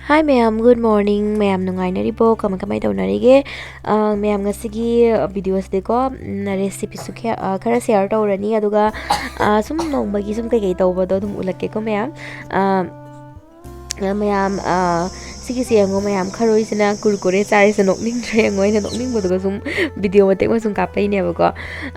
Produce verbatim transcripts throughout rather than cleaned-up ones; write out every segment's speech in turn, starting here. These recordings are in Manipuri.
Hi ꯃꯌꯥꯝ, good morning. ꯃꯌꯥꯝ ꯅꯨꯡꯉꯥꯏꯅꯔꯤꯕꯣ? ꯀꯃꯥꯏ ꯀꯃꯥꯏ ꯇꯧꯅꯔꯤꯒꯦ? ꯑ, ꯃꯌꯥꯝ, ꯉꯁꯤꯒꯤ videoꯁꯤꯗꯤꯀꯣ, ꯎꯝ, recipeꯁꯨ ꯈꯦ-, ꯑ, ꯈꯔ share ꯇꯧꯔꯅꯤ, ꯑꯗꯨꯒ, ꯑ, ꯁꯨꯝ ꯅꯣꯡꯃꯒꯤ ꯁꯨꯝ ꯀꯩꯀꯩ ꯇꯧꯕꯗꯣ ꯑꯗꯨꯝ ꯎꯠꯂꯛꯀꯦꯀꯣ ꯃꯌꯥꯝ꯫ ꯑ, ꯑ, ꯃꯌꯥꯝ, ꯑ, ꯁꯤꯒꯤꯁꯦ ꯌꯦꯡꯉꯣ ꯃꯌꯥꯝ, ꯈꯔꯣꯏꯁꯤꯅ ꯀꯨꯔꯀꯨꯔꯦ ꯆꯥꯔꯤꯁꯦ ꯅꯣꯛꯅꯤꯡꯗ꯭ꯔꯥ? ꯌꯦꯡꯉꯣ, ꯑꯩꯅ ꯅꯣꯛꯅꯤꯡꯕꯗꯨꯒ ꯁꯨꯝ video ꯃꯇꯦꯛ ꯑꯃ ꯁꯨꯝ ꯀꯥꯞꯄꯛꯏꯅꯦꯕꯀꯣ꯫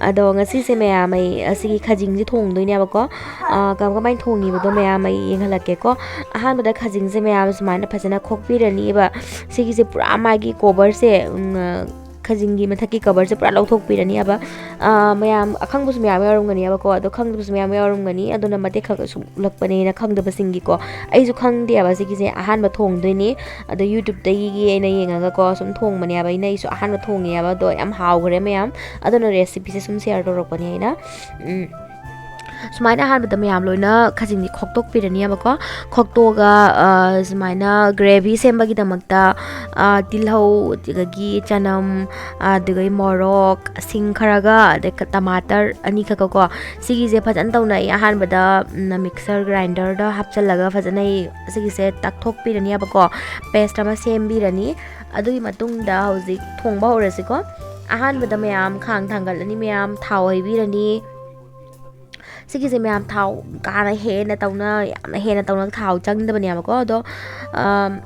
ꯑꯗꯣ ꯉꯁꯤꯁꯦ ꯃꯌꯥꯝ, ꯑꯩ ꯑꯁꯤꯒꯤ ꯈꯥꯖꯤꯡꯁꯦ ꯊꯣꯡꯗꯣꯏꯅꯦꯕꯀꯣ꯫ ꯑ, ꯀꯃꯥꯏ ꯀꯃꯥꯏꯅ ꯊꯣꯡꯉꯤꯕꯗꯣ ꯃꯌꯥꯝ ꯑꯩ ꯌꯦꯡꯍꯜꯂꯛꯀꯦꯀꯣ꯫ ꯑꯍꯥꯟꯕꯗ ꯈꯥꯖꯤꯡꯁꯦ ꯃꯌꯥꯝ ꯁꯨꯃꯥꯏꯅ ꯐꯖꯅ ꯈꯣꯛꯄꯤꯔꯅꯤꯕ꯫ ꯁꯤꯒꯤꯁꯦ ꯄꯨꯔꯥ ꯃꯥꯒꯤ coverꯁꯦ, ꯎꯝ, ꯑ, ꯈꯥꯖꯤꯡꯒꯤ ꯃꯊꯛꯀꯤ coverꯁꯦ ꯄꯨꯔꯥ ꯂꯧꯊꯣꯛꯄꯤꯔꯅꯤꯕ꯫ ꯑ, ꯃꯌꯥꯝ ꯑꯈꯪꯕꯁꯨ ꯃꯌꯥꯝ ꯌꯥꯎꯔꯝꯒꯅꯤꯕꯀꯣ, ꯑꯗꯣ ꯈꯪꯗꯕꯁꯨ ꯃꯌꯥꯝ ꯌꯥꯎꯔꯝꯒꯅꯤ, ꯑꯗꯨꯅ ꯃꯇꯦꯛ ꯈꯛ ꯁꯨꯝ ꯎꯠꯂꯛꯄꯅꯦꯅ ꯈꯪꯗꯕꯁꯤꯡꯒꯤꯀꯣ꯫ ꯑꯩꯁꯨ ꯈꯪꯗꯦꯕ ꯁꯤꯒꯤꯁꯦ, ꯑꯍꯥꯟꯕ ꯊꯣꯡꯗꯣꯏꯅꯤ꯫ ꯑꯗꯣ YouTubeꯇꯒꯤ ꯑꯩꯅ ꯌꯦꯡꯉꯒꯀꯣ ꯁꯨꯝ ꯊꯣꯡꯕꯅꯦꯕ ꯑꯩꯅ, ꯑꯩꯁꯨ ꯑꯍꯥꯟꯕ ꯊꯣꯡꯉꯦꯕ꯫ ꯑꯗꯣ ꯌꯥꯝ ꯍꯥꯎꯈ꯭ꯔꯦ ꯃꯌꯥꯝ, ꯑꯗꯨꯅ recipeꯁꯦ ꯁꯨꯝ share ꯇꯧꯔꯛꯄꯅꯦ ꯑꯩꯅ꯫ ꯎꯝ꯫ ꯁꯨꯃꯥꯏꯅ ꯑꯍꯥꯟꯕꯗ ꯃꯌꯥꯝ ꯂꯣꯏꯅ ꯈꯥꯖꯤꯡꯗꯤ ꯈꯣꯛꯇꯣꯛꯄꯤꯔꯅꯤꯕꯀꯣ꯫ ꯈꯣꯛꯇꯣꯛꯑꯒ, ꯑ, ꯁꯨꯃꯥꯏꯅ gravy ꯁꯦꯝꯕꯒꯤꯗꯃꯛꯇ, ꯑ, ꯇꯤꯜꯍꯧ, ꯑꯗꯨꯗꯒꯤ ꯆꯅꯝ, ꯑꯗꯨꯗꯒꯤ ꯃꯣꯔꯣꯛ, ꯁꯤꯡ ꯈꯔꯒ, ꯑꯗꯩ ꯀ-, ꯇꯃꯥꯇꯔ ꯑꯅꯤꯈꯛꯀꯀꯣ, ꯁꯤꯒꯤꯁꯦ ꯐꯖꯅ ꯇꯧꯅ ꯑꯩ ꯑꯍꯥꯟꯕꯗ, ꯎꯝ, mixer grinderꯗ ꯍꯥꯞꯆꯤꯜꯂꯒ ꯐꯖꯅ ꯑꯩ ꯁꯤꯒꯤꯁꯦ ꯇꯛꯊꯣꯛꯄꯤꯔꯅꯤꯕꯀꯣ, paste ꯑꯃ ꯁꯦꯝꯕꯤꯔꯅꯤ꯫ ꯑꯗꯨꯒꯤ ꯃꯇꯨꯡꯗ ꯍꯧꯖꯤꯛ ꯊꯣꯡꯕ ꯍꯧꯔꯁꯤꯀꯣ꯫ ꯑꯍꯥꯟꯕꯗ ꯃꯌꯥꯝ ꯈꯥꯡ ꯊꯥꯡꯒꯠꯂꯅꯤ, ꯃꯌꯥꯝ ꯊꯥꯎ ꯍꯩꯕꯤꯔꯅꯤ꯫ ꯁꯤꯒꯤꯁꯦ ꯃꯌꯥꯝ ꯊꯥꯎ ꯀꯥꯅ ꯍꯦꯟꯅ ꯇꯧꯅ, ꯌꯥꯝꯅ ꯍꯦꯟꯅ ꯇꯧꯅ ꯊꯥꯎ ꯆꯪꯗꯕꯅꯦꯕꯀꯣ꯫ ꯑꯗꯣ, ꯑꯝ,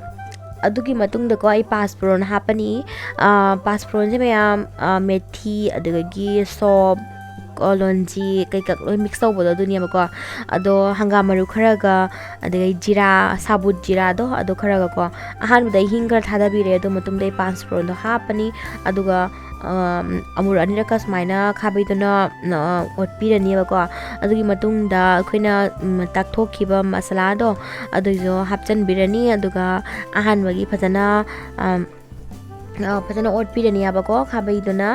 ꯑꯗꯨꯒꯤ ꯃꯇꯨꯡꯗꯀꯣ ꯑꯩ ꯄꯥꯁꯄꯨꯔꯣꯟ ꯍꯥꯞꯄꯅꯤ꯫ ꯑ, ꯄꯥꯁꯄꯨꯔꯣꯟꯁꯦ ꯃꯌꯥꯝ, ꯑ, ꯃꯦꯊꯤ, ꯑꯗꯨꯗꯒꯤ ꯁꯣꯞ, ꯀꯣꯂꯣꯟꯖꯤ, ꯀꯩꯀꯥ ꯂꯣꯏ mix ꯇꯧꯕꯗꯣ ꯑꯗꯨꯅꯦꯕꯀꯣ꯫ ꯑꯗꯣ ꯍꯪꯒꯥꯝ ꯃꯔꯨ ꯈꯔꯒ, ꯑꯗꯨꯗꯒꯤ ꯖꯤꯔꯥ, ꯁꯥꯕꯨꯠ ꯖꯤꯔꯥꯗꯣ ꯑꯗꯨ ꯈꯔꯒꯀꯣ꯫ ꯑꯍꯥꯟꯕꯗ ꯑꯩ ꯍꯤꯡ ꯈꯔ ꯊꯥꯗꯕꯤꯔꯦ, ꯑꯗꯨ ꯃꯇꯨꯡꯗ ꯑꯩ ꯄꯥꯁꯄꯨꯔꯣꯟꯗꯣ ꯍꯥꯞꯄꯅꯤ꯫ ꯑꯗꯨꯒ, ꯑꯝ, ꯑꯃꯨꯔꯛ ꯑꯅꯤꯔꯛꯀ ꯁꯨꯃꯥꯏꯅ ꯈꯥꯕꯩꯗꯨꯅ, ꯑ, ꯑꯣꯠꯄꯤꯔꯅꯦꯕꯀꯣ꯫ ꯑꯗꯨꯒꯤ ꯃꯇꯨꯡꯗ ꯑꯩꯈꯣꯏꯅ, ꯎꯝ, ꯇꯛꯊꯣꯛꯈꯤꯕ ꯃꯁꯥꯂꯥꯗꯣ ꯑꯗꯨꯏꯗꯣ ꯍꯥꯞꯆꯤꯟꯕꯤꯔꯅꯤ꯫ ꯑꯗꯨꯒ ꯑꯍꯥꯟꯕꯒꯤ ꯐꯖꯅ, ꯑꯝ, ꯑ, ꯐꯖꯅ ꯑꯣꯠꯄꯤꯔꯅꯤꯕꯀꯣ ꯈꯥꯕꯩꯗꯨꯅ꯫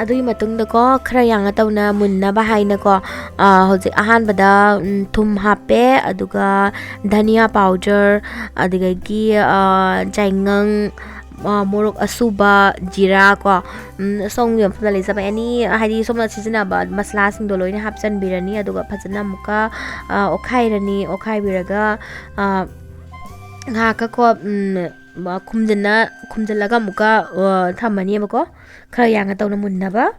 ꯑꯗꯨꯒꯤ ꯃꯇꯨꯡꯗꯀꯣ, ꯈꯔ ꯌꯥꯡꯅ ꯇꯧꯅ ꯃꯨꯟꯅꯕ ꯍꯥꯏꯅꯀꯣ, ꯑ, ꯍꯧꯖꯤꯛ ꯑꯍꯥꯟꯕꯗ, ꯎꯝ, ꯊꯨꯝ ꯍꯥꯞꯄꯦ, ꯑꯗꯨꯒ ꯙꯅꯤꯌꯥ ꯄꯥꯎꯗꯔ, ꯑꯗꯨꯗꯒꯤ, ꯑ, ꯌꯥꯏꯉꯪ, ꯑ, ꯃꯣꯔꯣꯛ ꯑꯁꯨꯕ, ꯖꯤꯔꯥ ꯀꯣ, ꯎꯝ, ꯁꯣꯝꯒꯤ ꯃꯐꯝꯗ ꯂꯩꯖꯕ ꯑꯦꯅꯤ, ꯍꯥꯏꯗꯤ ꯁꯣꯝꯅ ꯁꯤꯖꯤꯟꯅꯕ ꯃꯁꯂꯥꯁꯤꯡꯗꯣ ꯂꯣꯏꯅ ꯍꯥꯞꯆꯤꯟꯕꯤꯔꯅꯤ꯫ ꯑꯗꯨꯒ ꯐꯖꯅ ꯑꯃꯨꯛꯀ, ꯑ, ꯑꯣꯠꯈꯥꯏꯔꯅꯤ꯫ ꯑꯣꯠꯈꯥꯏꯕꯤꯔꯒ, ꯑ, ꯉꯥꯏꯍꯥꯛꯀꯀꯣ, ꯎꯝ, ꯃ-, ꯈꯨꯝꯖꯤꯟꯅ-, ꯈꯨꯝꯖꯤꯜꯂꯒ ꯑꯃꯨꯛꯀ, ꯑ, ꯊꯝꯃꯅꯦꯕꯀꯣ, ꯈꯔ ꯌꯥꯡꯅ ꯇꯧꯅ ꯃꯨꯟꯅꯕ꯫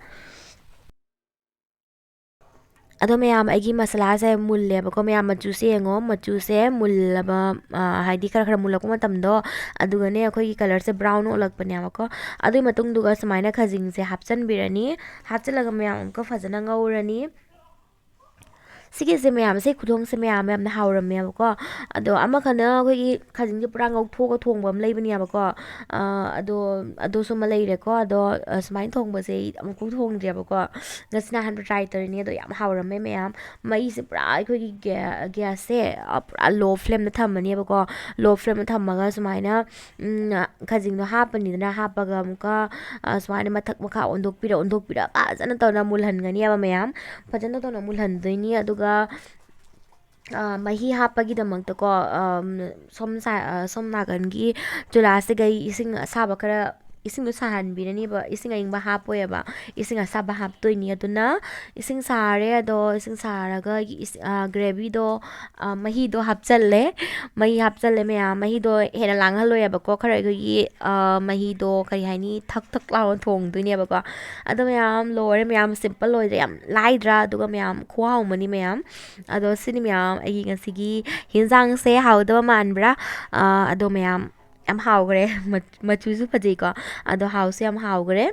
ꯑꯗꯣ ꯃꯌꯥꯝ, ꯑꯩꯒꯤ ꯃꯁꯥꯂꯥꯁꯦ ꯃꯨꯜꯂꯦꯕꯀꯣ꯫ ꯃꯌꯥꯝ, ꯃꯆꯨꯁꯦ ꯌꯦꯡꯉꯣ, ꯃꯆꯨꯁꯦ ꯃꯨꯜꯂꯕ, ꯑ, ꯍꯥꯏꯗꯤ ꯈꯔ ꯈꯔ ꯃꯨꯜꯂꯛꯄ ꯃꯇꯝꯗꯣ, ꯑꯗꯨꯒꯅꯦ ꯑꯩꯈꯣꯏꯒꯤ ꯀꯂꯔꯁꯦ ꯕ꯭ꯔꯥꯎꯟ ꯑꯣꯜꯂꯛꯄꯅꯦꯕꯀꯣ꯫ ꯑꯗꯨꯒꯤ ꯃꯇꯨꯡꯗꯨꯒ ꯁꯨꯃꯥꯏꯅ ꯈꯥꯖꯤꯡꯁꯦ ꯍꯥꯞꯆꯤꯟꯕꯤꯔꯅꯤ꯫ ꯍꯥꯞꯆꯤꯜꯂꯒ ꯃꯌꯥꯝ ꯑꯃꯨꯛꯀ ꯐꯖꯅ ꯉꯧꯔꯅꯤ꯫ ꯁꯤꯒꯤꯁꯦ ꯃꯌꯥꯝꯁꯦ, ꯈꯨꯊꯣꯡꯁꯦ ꯃꯌꯥꯝ ꯌꯥꯝꯅ ꯍꯥꯎꯔꯝꯃꯦꯕꯀꯣ꯫ ꯑꯗꯣ ꯑꯃꯈꯛꯅ ꯑꯩꯈꯣꯏꯒꯤ ꯈꯥꯖꯤꯡꯁꯦ ꯄꯨꯔꯥ ꯉꯧꯊꯣꯛꯑꯒ ꯊꯣꯡꯕ ꯑꯃ ꯂꯩꯕꯅꯦꯕꯀꯣ꯫ ꯑ, ꯑꯗꯣ, ꯑꯗꯨꯁꯨ ꯑꯃ ꯂꯩꯔꯦꯀꯣ꯫ ꯑꯗꯣ, ꯑ, ꯁꯨꯃꯥꯏꯅ ꯊꯣꯡꯕꯁꯦ ꯑꯩ ꯑꯃꯨꯛꯐꯥꯎ ꯊꯣꯡꯗ꯭ꯔꯤꯕꯀꯣ꯫ ꯉꯁꯤꯅ ꯑꯍꯥꯟꯕ ꯇ꯭ꯔꯥꯏ ꯇꯧꯔꯤꯅꯤ꯫ ꯑꯗꯣ ꯌꯥꯝ ꯍꯥꯎꯔꯝꯃꯦ ꯃꯌꯥꯝ꯫ ꯃꯩꯁꯦ ꯄꯨꯔꯥ ꯑꯩꯈꯣꯏꯒꯤ ꯒ꯭ꯌꯥ-, ꯒ꯭ꯌꯥꯁꯁꯦ, ꯑ, ꯄꯨꯔꯥ ꯂꯣ ꯐ꯭ꯂꯦꯝꯗ ꯊꯝꯃꯅꯦꯕꯀꯣ꯫ ꯂꯣ ꯐ꯭ꯂꯦꯝꯗ ꯊꯝꯃꯒ ꯁꯨꯃꯥꯏꯅ, ꯎꯝ, ꯈꯥꯖꯤꯡꯗꯣ ꯍꯥꯞꯄꯅꯤꯗꯅ, ꯍꯥꯞꯄꯒ ꯑꯃꯨꯛꯀ, ꯑ, ꯁꯨꯃꯥꯏꯅ ꯃꯊꯛ ꯃꯈꯥ ꯑꯣꯟꯊꯣꯛꯄꯤꯔ, ꯑꯣꯟꯊꯣꯛꯄꯤꯔ ꯐꯖꯅ ꯇꯧꯅ ꯃꯨꯜꯍꯟꯒꯅꯦꯕ ꯃꯌꯥꯝ꯫ ꯐꯖꯅ ꯇꯧꯅ ꯃꯨꯜꯍꯟꯗꯣꯏꯅꯤ꯫ ꯑꯗꯨꯒ, ꯑ, ꯃꯍꯤ ꯍꯥꯞꯄꯒꯤꯗꯃꯛꯇꯀꯣ, ꯑꯝ, ꯁꯣꯝ ꯁꯥ-, ꯑ, ꯁꯣꯝ ꯅꯥꯀꯟꯒꯤ ꯆꯨꯂꯥꯁꯤꯒ ꯑꯩ ꯏꯁꯤꯡ ꯑꯁꯥꯕ ꯈꯔ, ꯏꯁꯤꯡꯗꯣ ꯁꯥꯍꯟꯕꯤꯔꯅꯤꯕ, ꯏꯁꯤꯡ ꯑꯌꯤꯡꯕ ꯍꯥꯞꯄꯣꯏꯕ, ꯏꯁꯤꯡ ꯑꯁꯥꯕ ꯍꯥꯞꯇꯣꯏꯅꯤ꯫ ꯑꯗꯨꯅ ꯏꯁꯤꯡ ꯁꯥꯔꯦ, ꯑꯗꯣ ꯏꯁꯤꯡ ꯁꯥꯔꯒ ꯏꯁ-, ꯑ, ꯒ꯭ꯔꯦꯚꯤꯗꯣ, ꯑ, ꯃꯍꯤꯗꯣ ꯍꯥꯞꯆꯜꯂꯦ꯫ ꯃꯍꯤ ꯍꯥꯞꯆꯜꯂꯦ ꯃꯌꯥꯝ꯫ ꯃꯍꯤꯗꯣ ꯍꯦꯟꯅ ꯂꯥꯡꯍꯜꯂꯣꯏꯕꯀꯣ, ꯈꯔ ꯑꯩꯈꯣꯏꯒꯤ, ꯑ, ꯃꯍꯤꯗꯣ ꯀꯔꯤ ꯍꯥꯏꯅꯤ, ꯊꯛ ꯊꯛ ꯂꯥꯎꯅ ꯊꯣꯡꯗꯣꯏꯅꯦꯕꯀꯣ꯫ ꯑꯗꯣ ꯃꯌꯥꯝ, ꯂꯣꯏꯔꯦ ꯃꯌꯥꯝ, ꯁꯤꯝꯄꯜ ꯑꯣꯏꯗ꯭ꯔꯥ? ꯌꯥꯝ ꯂꯥꯏꯗ꯭ꯔꯥ? ꯑꯗꯨꯒ ꯃꯌꯥꯝ, ꯈꯨꯍꯥꯎ ꯑꯃꯅꯤ ꯃꯌꯥꯝ꯫ ꯑꯗꯣ ꯁꯤꯅꯤ ꯃꯌꯥꯝ ꯑꯩꯒꯤ ꯉꯁꯤꯒꯤ ꯍꯤꯟꯖꯥꯡꯁꯦ꯫ ꯍꯥꯎꯗꯕ ꯃꯥꯟꯕ꯭ꯔꯥ? ꯑ, ꯑꯗꯣ ꯃꯌꯥꯝ, ꯌꯥꯝ ꯍꯥꯎꯈ꯭ꯔꯦ꯫ ꯃ-, ꯃꯆꯨꯁꯨ ꯐꯖꯩꯀꯣ, ꯑꯗꯣ ꯍꯥꯎꯁꯨ ꯌꯥꯝ ꯍꯥꯎꯈ꯭ꯔꯦ꯫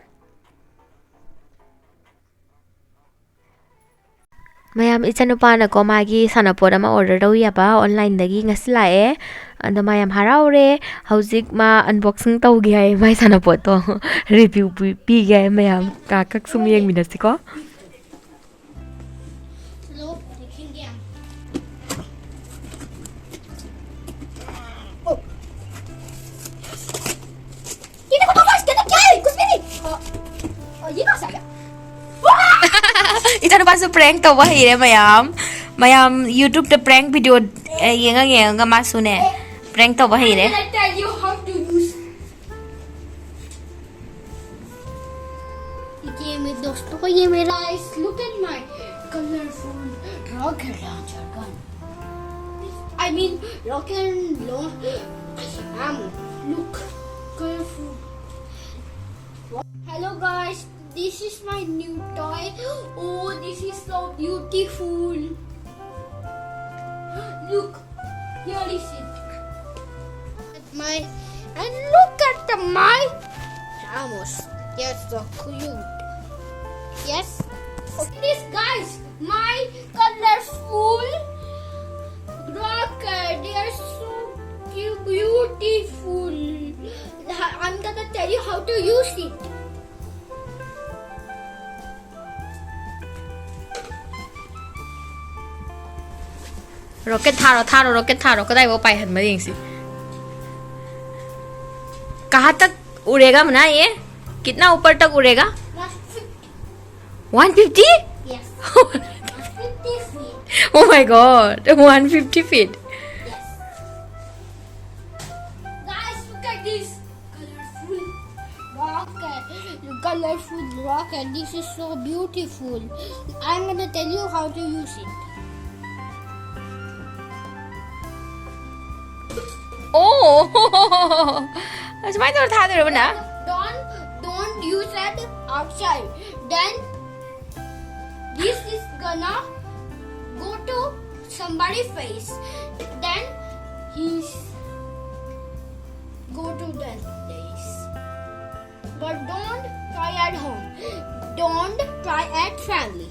ꯃꯌꯥꯝ, ꯏꯆꯥꯅꯨꯄꯥꯅꯀꯣ, ꯃꯥꯒꯤ ꯁꯥꯟꯅꯄꯣꯠ ꯑꯃ ꯑꯣꯔꯗꯔ ꯇꯧꯏ ꯍꯥꯏꯕ ꯑꯣꯟꯂꯥꯏꯟꯗꯒꯤ, ꯉꯁꯤ ꯂꯥꯛꯑꯦ꯫ ꯑꯗꯣ ꯃꯥ ꯌꯥꯝ ꯍꯔꯥꯎꯔꯦ꯫ ꯍꯧꯖꯤꯛ ꯃꯥ ꯑꯟꯕꯣꯛꯁꯤꯡ ꯇꯧꯒꯦ ꯍꯥꯏ, ꯃꯥꯏ ꯁꯥꯟꯅꯄꯣꯠꯇꯣ ꯔꯤꯚ꯭ꯌꯨ ꯄꯤ-, ꯄꯤꯒꯦ ꯍꯥꯏ꯫ ꯃꯌꯥꯝ, ꯉꯥꯏꯍꯥꯛꯈꯛ ꯁꯨꯝ ꯌꯦꯡꯃꯤꯟꯅꯁꯤꯀꯣ꯫ ये देखो पापा, इसके अंदर क्या है? कुछ भी नहीं। और, और ये कहाँ से आ गया? ꯏꯆꯥꯅꯨꯄꯥꯁꯨ prank ꯇꯧꯕ ꯍꯩꯔꯦ ꯃꯌꯥꯝ꯫ ꯃꯌꯥꯝ YouTube ꯇ prank video, ꯑꯦ, ꯌꯦꯡꯉ ꯌꯦꯡꯉꯒ ꯃꯥꯁꯨꯅꯦ prank ꯇꯧꯕ ꯍꯩꯔꯦ꯫ I tell you how to use. ये मेरे दोस्तों को, ये मेरा, guys, look at my colorful rocket launcher gun. I mean, rocket launch ammo. Look, colorful. Hello guys, this is my new toy. Oh, this is so beautiful. Look, here is it. My, and look at the, my Ramos. Yes, so cute. Yes. This, guys, my colorful rocket. They are so cu- beautiful. I'm gonna tell you how to use it. Rocket ꯊꯥꯔꯣ, ꯊꯥꯔꯣ, rocket ꯊꯥꯔꯣ꯫ ꯀꯗꯥꯏꯐꯥꯎ ꯄꯥꯏꯍꯟꯕ ꯌꯦꯡꯁꯤ꯫ कहाँ तक उड़ेगा मना ये? कितना ऊपर तक उड़ेगा? One fifty? Yes. Fifty feet. Oh my God, one fifty feet. Yes. Guys, look at this colorful rocket. Colorful rocket. This is so beautiful. I'm gonna tell you how to use it. Oh. ꯁꯨꯃꯥꯏꯅ ꯇꯧꯔ ꯊꯥꯗꯣꯏꯔꯕ ꯅꯪ? Don't, don't use it outside. Then this is gonna go to somebody face. Then he's go to that place. But don't try at home. Don't try at family.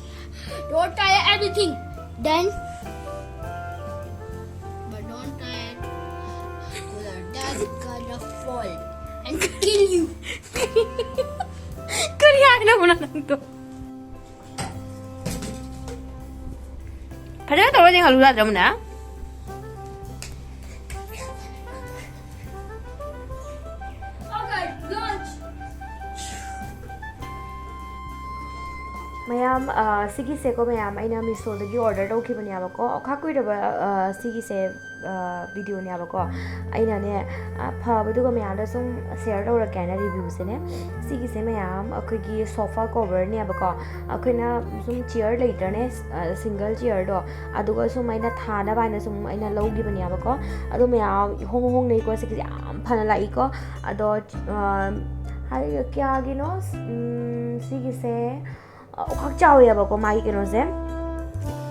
Don't try anything. Then, but don't try at school. That's gonna fall and kill you. ꯀꯔꯤ ꯍꯥꯏꯅꯣ ꯅꯪꯗꯣ? ꯐꯖꯅ ꯇꯧꯔ ꯌꯦꯡꯍꯜꯂꯨ ꯌꯥꯗ꯭ꯔꯥ ꯃꯨꯟꯅ? Okay, launch. ꯃꯌꯥꯝ, ꯑ, ꯁꯤꯒꯤꯁꯦꯀꯣ ꯃꯌꯥꯝ, ꯑꯩꯅ ꯃꯤꯁꯣꯗꯒꯤ ꯑꯣꯔꯗꯔ ꯇꯧꯈꯤꯕꯅꯦꯕꯀꯣ꯫ ꯑꯣꯈꯥꯛ ꯀꯨꯏꯔꯕ, ꯑ, ꯁꯤꯒꯤꯁꯦ, ꯑ, ꯚꯤꯗꯤꯑꯣꯅꯦꯕꯀꯣ꯫ ꯑꯩꯅꯅꯦ, ꯑ, ꯐꯕꯗꯨꯒ ꯃꯌꯥꯝꯗ ꯁꯨꯝ ꯁꯤꯌꯔ ꯇꯧꯔꯛꯀꯦ ꯍꯥꯏꯅ ꯔꯤꯚ꯭ꯌꯨꯁꯦꯅꯦ꯫ ꯁꯤꯒꯤꯁꯦ ꯃꯌꯥꯝ ꯑꯩꯈꯣꯏꯒꯤ ꯁꯣꯐꯥ ꯀꯣꯚꯔꯅꯦꯕꯀꯣ꯫ ꯑꯩꯈꯣꯏꯅ ꯁꯨꯝ ꯆꯤꯌꯔ ꯂꯩꯇ꯭ꯔꯅꯦ, ꯑ, ꯁꯤꯡꯒꯜ ꯆꯤꯌꯔꯗꯣ, ꯑꯗꯨꯒ ꯁꯨꯝ ꯑꯩꯅ ꯊꯥꯅꯕ ꯍꯥꯏꯅ ꯁꯨꯝ ꯑꯩꯅ ꯂꯧꯈꯤꯕꯅꯦꯕꯀꯣ꯫ ꯑꯗꯣ ꯃꯌꯥꯝ ꯏꯍꯣꯡ ꯍꯣꯡꯅꯩꯀꯣ꯫ ꯁꯤꯒꯤꯁꯦ ꯌꯥꯝ ꯐꯅ ꯂꯥꯛꯏꯀꯣ꯫ ꯑꯗꯣ, ꯑ, ꯍꯥꯏ-, ꯀꯌꯥꯒꯤꯅꯣ? ꯎꯝ, ꯁꯤꯒꯤꯁꯦ ꯑꯣꯈꯥꯛ ꯆꯥꯎꯋꯦꯕꯀꯣ ꯃꯥꯒꯤ ꯀꯩꯅꯣꯁꯦ꯫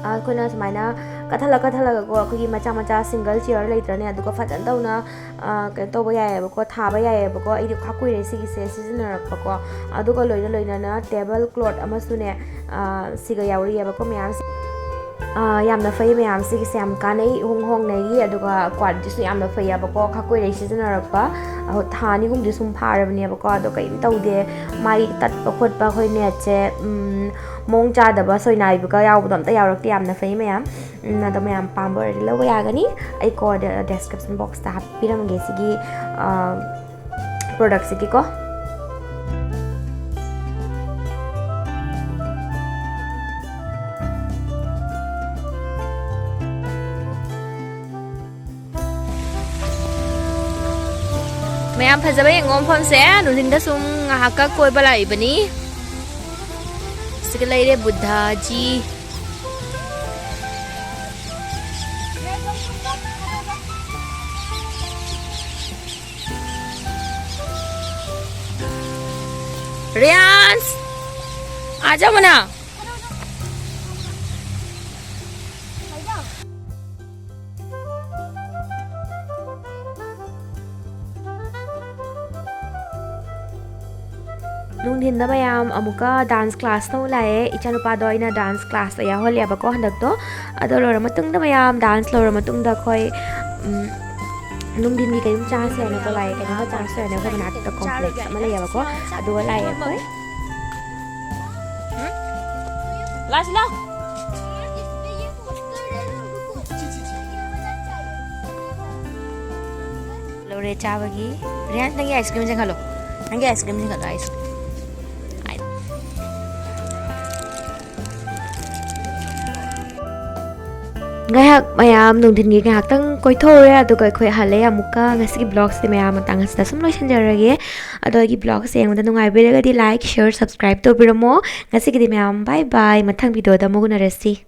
ꯑꯩꯈꯣꯏꯅ ꯁꯨꯃꯥꯏꯅ ꯀꯠꯊꯠꯂ ꯀꯠꯊꯠꯂꯒꯀꯣ, ꯑꯩꯈꯣꯏꯒꯤ ꯃꯆꯥ ꯃꯆꯥ ꯁꯤꯡꯒꯜ ꯆꯤꯌꯔ ꯂꯩꯇ꯭ꯔꯅꯦ, ꯑꯗꯨꯒ ꯐꯖꯅ ꯇꯧꯅ, ꯑ, ꯀꯩꯅꯣ ꯇꯧꯕ ꯌꯥꯏꯌꯦꯕꯀꯣ, ꯊꯥꯕ ꯌꯥꯏꯌꯦꯕꯀꯣ꯫ ꯑꯩꯗꯤ ꯑꯣꯈꯥꯛ ꯀꯨꯏꯔꯦ ꯁꯤꯒꯤꯁꯦ ꯁꯤꯖꯤꯟꯅꯔꯛꯄꯀꯣ꯫ ꯑꯗꯨꯒ ꯂꯣꯏꯅ ꯂꯣꯏꯅꯅ ꯇꯦꯕꯜ ꯀ꯭ꯂꯣꯠ ꯑꯃꯁꯨꯅꯦ, ꯑ, ꯁꯤꯒ ꯌꯥꯎꯔꯤꯑꯕꯀꯣ ꯃꯌꯥꯝꯁꯦ꯫ ꯑ, ꯌꯥꯝꯅ ꯐꯩ ꯃꯌꯥꯝ, ꯁꯤꯒꯤꯁꯦ ꯌꯥꯝ ꯀꯥꯟꯅꯩ, ꯏꯍꯣꯡ ꯍꯣꯡꯅꯩ, ꯑꯗꯨꯒ ꯀ꯭ꯋꯥꯂꯤꯇꯤꯁꯨ ꯌꯥꯝꯅ ꯐꯩꯌꯦꯕꯀꯣ꯫ ꯑꯣꯈꯥꯛ ꯀꯨꯏꯔꯦ ꯁꯤꯖꯤꯟꯅꯔꯛꯄ, ꯑ, ꯊꯥ ꯑꯅꯤ ꯑꯍꯨꯝꯗꯤ ꯁꯨꯝ ꯐꯥꯔꯕꯅꯦꯕꯀꯣ, ꯑꯗꯣ ꯀꯩꯝ ꯇꯧꯗꯦ꯫ ꯃꯥꯒꯤ ꯇꯠꯄ ꯈꯣꯠꯄ ꯑꯩꯈꯣꯏ ꯅꯦꯠꯁꯦ, ꯎꯝ, ꯃꯑꯣꯡ ꯆꯥꯗꯕ ꯁꯣꯏꯅꯥꯏꯕꯒ ꯌꯥꯎꯕꯗꯣ ꯑꯝꯇ ꯌꯥꯎꯔꯛꯇꯦ꯫ ꯌꯥꯝꯅ ꯐꯩ ꯃꯌꯥꯝ꯫ ꯎꯝ, ꯑꯗꯣ ꯃꯌꯥꯝ ꯄꯥꯝꯕ ꯑꯣꯏꯔꯗꯤ ꯂꯧꯕ ꯌꯥꯒꯅꯤ꯫ ꯑꯩ ꯀꯣ ꯗꯦꯁꯀ꯭ꯔꯤꯞꯁꯟ ꯕꯣꯛꯁꯇ ꯍꯥꯞꯄꯤꯔꯝꯒꯦ ꯁꯤꯒꯤ, ꯑ, ꯄ꯭ꯔꯣꯗꯛꯁꯤꯒꯤꯀꯣ꯫ ꯃꯌꯥꯝ ꯐꯖꯕ ꯌꯦꯡꯉꯣ ꯃꯐꯝꯁꯦ꯫ ꯅꯨꯡꯊꯤꯟꯗ ꯁꯨꯝ ꯉꯥꯏꯍꯥꯛꯀ ꯀꯣꯏꯕ ꯂꯥꯛꯏꯕꯅꯤ꯫ ꯁꯤꯒ ꯂꯩꯔꯦ ꯕꯨꯙꯖꯤ꯫ ꯔꯤꯌꯥꯟꯁ, आ जाओ ना। ꯅꯨꯡꯊꯤꯟꯗ ꯃꯌꯥꯝ ꯑꯃꯨꯛꯀ ꯗꯥꯟꯁ ꯀ꯭ꯂꯥꯁꯇ ꯑꯃꯨꯛ ꯂꯥꯛꯑꯦ꯫ ꯏꯆꯥꯅꯨꯄꯥꯗꯣ ꯑꯩꯅ ꯗꯥꯟꯁ ꯀ꯭ꯂꯥꯁꯇ ꯌꯥꯎꯍꯜꯂꯦꯕꯀꯣ ꯍꯟꯗꯛꯇꯣ꯫ ꯑꯗꯣ ꯂꯣꯏꯔ ꯃꯇꯨꯡꯗ ꯃꯌꯥꯝ, ꯗꯥꯟꯁ ꯂꯣꯏꯔ ꯃꯇꯨꯡꯗ ꯑꯩꯈꯣꯏ, ꯎꯝ, ꯅꯨꯡꯊꯤꯟꯒꯤ ꯀꯩꯅꯣꯝ ꯆꯥꯁꯦ ꯍꯥꯏꯅꯀꯣ ꯂꯥꯛꯑꯦ꯫ ꯀꯩꯅꯣꯝꯃ ꯆꯥꯁꯦ ꯍꯥꯏꯅ ꯑꯩꯈꯣꯏ ꯃꯅꯥꯛꯇ ꯀꯣꯝꯄ꯭ꯂꯦꯛꯁ ꯑꯃ ꯂꯩꯌꯦꯕꯀꯣ꯫ ꯑꯗꯨꯒ ꯂꯥꯛꯑꯦ ꯑꯩꯈꯣꯏ꯫ ꯂꯥꯁꯤꯂꯥ꯫ ꯂꯣꯏꯔꯦ ꯆꯥꯕꯒꯤ꯫ ꯔꯤꯌꯥꯟ, ꯅꯪꯒꯤ ꯑꯥꯏꯁ ꯀ꯭ꯔꯤꯝ ꯆꯪꯍꯜꯂꯣ꯫ ꯅꯪꯒꯤ ꯑꯥꯏꯁ ꯀ꯭ꯔꯤꯝ ꯆꯪꯍꯜꯂꯣ, ꯑꯥꯏꯁ ꯀ꯭ꯔꯤꯝ꯫ ꯑꯥꯏ-, ꯉꯥꯏꯍꯥꯛ ꯃꯌꯥꯝ ꯅꯨꯡꯊꯤꯟꯒꯤ ꯉꯥꯏꯍꯥꯛꯇꯪ ꯀꯣꯏꯊꯣꯛꯎꯔꯦ, ꯑꯗꯨꯒ ꯑꯩꯈꯣꯏ ꯍꯜꯂꯦ ꯑꯃꯨꯛꯀ꯫ ꯉꯁꯤꯒꯤ vlogꯁꯦ ꯃꯌꯥꯝ ꯃꯇꯥꯡ ꯑꯁꯤꯗ ꯁꯨꯝ ꯂꯣꯏꯁꯤꯟꯖꯔꯒꯦ꯫ ꯑꯗꯣ ꯑꯩꯒꯤ vlogꯁꯦ ꯌꯦꯡꯕꯗ ꯅꯨꯡꯉꯥꯏꯕꯤꯔꯒꯗꯤ like, share, subscribe ꯇꯧꯕꯤꯔꯝꯃꯣ꯫ ꯉꯁꯤꯒꯤꯗꯤ ꯃꯌꯥꯝ bye bye, ꯃꯊꯪ videoꯗ ꯑꯃꯨꯛ ꯎꯅꯔꯁꯤ꯫